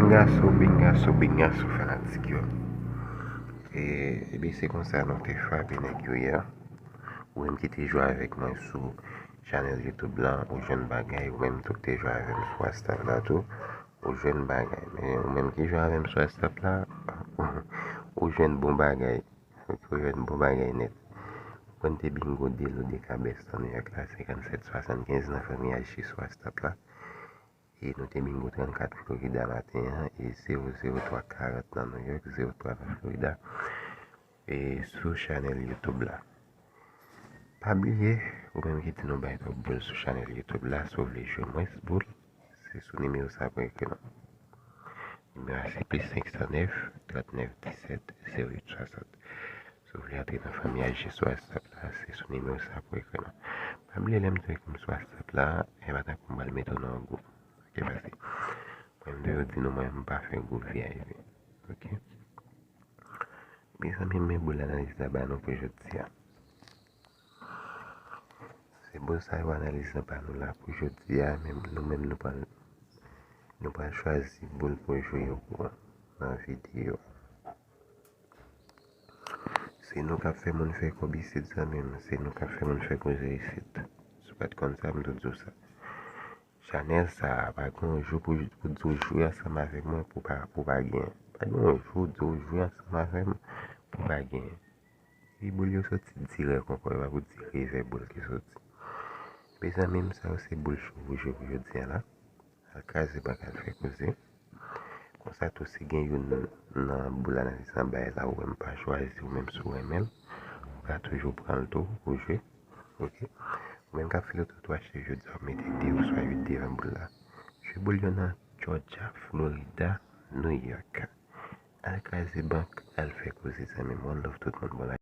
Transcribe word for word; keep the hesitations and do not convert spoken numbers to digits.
Bingaso, bingaso, bingaso, fanatik yo. E, epi se konsa nou te frape nèg yo yè. Ou menm ki te jwe avèk mwen sou chanèl YouTube la, ou jwenn bagay, ou menm tou ki te jwe avè m sou WhatsApp la tou, ou jwenn bagay. Men ou menm ki jwe avè m sou WhatsApp la, ou jwenn bon bagay. Ou jwenn bon bagay nèt. Mwen te bingo de lo de kabès nan Nouyòk la, senkannsèt swasannkenz nan fanmi H sou WhatsApp la. E nou te bingo trannkat Florida maten an, e zewo zewo twa karant nan Nouyòk, zewo twa nan Florida, e sou chanèl YouTube la. Pa bliye, ou menm ki di nou bay twòp boul sou chanèl YouTube la, si w vle jwe mwens boul, se sou nimewo sa pou ekri non. Nimewo a se plis senk san nèf, trant nèf disèt, zewo uit swasant. Si w vle antre nan fanmi H sou WhatsApp la, se sou nimewo sa pou ekri non. Pa bliye lè m di w ekri m sou WhatsApp la, e pa tankou m pral mete w nan yon gwoup. Ok, pase. Mwen m toujou di nou, mwen m pa fè gwo V I P. Ok? Mezanmi, men boul analiz la ba nou pou jodi a. Se boul sa yo analiz la ba nou la pou jodi a, men nou menm nou pral, nou pral chwazi boul pou jwe yo pou nan videyo. Se nou k ap fè moun fè kòb isit, zanmi m. Se nou k ap fè moun fè koze isit. Si w pa t konn sa, m t ap di w sa. Chanèl sa a, pa gen yon jou pou, pou di w jwe ansanm avèk mwen pou pa, pou pa genyen. Pa gen yon jou di w jwe ansanm avè m pou pa genyen. E boul yo soti dirèk ankò, e pa pou di revè boul ki soti. Mezanmi, sa yo se boul cho pou jwe pou jodi a la. Al kraze bank, al fè koze. Konsa tou, si gen youn nan boul analiz anba la ou wè m pa chwazi, ou menm si w renmen l, ou ka toujou pran l tou pou jwe. Ok? Ou menm k ap file tout ou achte jodi a, ou mete de oswa uit devan boul la. Jwe boul yo nan Georgia, Florida, New York. Al kraze bank, al fè koze, zanmi m. One love tout moun, bon